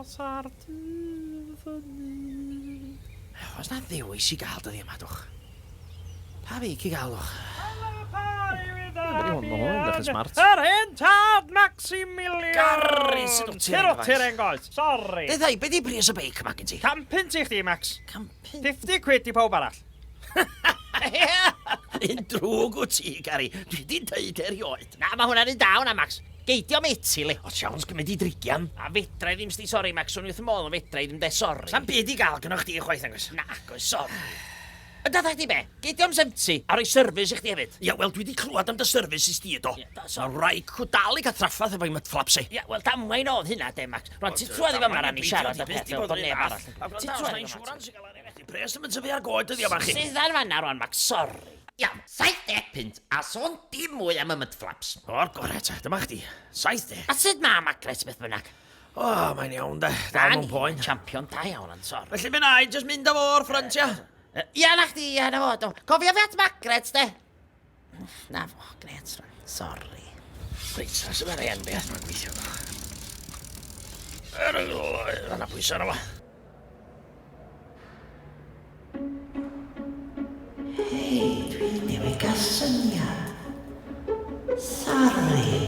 Aros ar dy fyny. Oes na ddewis i gael dyddi yma, dwch? Pa feic i gael, dwch? Yr hen tad Maximilian! Gary, sut wyt ti, Sut wyt ti, Rengoes? Sorry. Deuddai, be di pris y beic yma gen ti? 100 punt i chdi, Max. 100 punt? 50 quid i pawb arall. Un drwg wyt ti, Gary. Dwi di deud erioed. Na, mae hwnna'n un da hwnna, Max. Geidio am Italy. O, siawns gymryd i drigian. A fedra i ddim sti sori, Max. Swn i wrth y modd, ond fedra i ddim de sori. Sa'm byd i gael gynno chdi chwaith, nagos? Nac oes, sori. Yn dad chdi be? Geidio am 70 a rhoi service i chdi hefyd. Ia, wel, dwi di clywed am dy service i sti, do. Ia, do, sori. Mae rhaid cw dal i gael traffath efo'i mudflaps i. Ia, wel, damwain oedd hynna, de, Max. Rwan, ti trwad i fama ran i siarad y peth fel bod neb arall. Ti trwad i fama. Di pres ddim yn tyfu ar goed dyddia 'ma chi. Sydd ar fanna rwan, Max, sori. Iawn, 70 punt, a sôn dim mwy am y mudflaps. O'r gore te, dyma chdi. 70. A sut ma Margaret beth bynnag? O, mae'n iawn de, dal mewn poen. Champion da iawn, ond sori. Felly fe na i jyst mynd â fo o'r ffrynt, ia? Ia, na chdi, ia, na fo. Cofia fe at Margaret, de. Na fo, gret, rwan. Sori. Reit, os yma'r hen beth mae'n gweithio. Yna pwysau arno fo. Hei, dwi newydd gael syniad.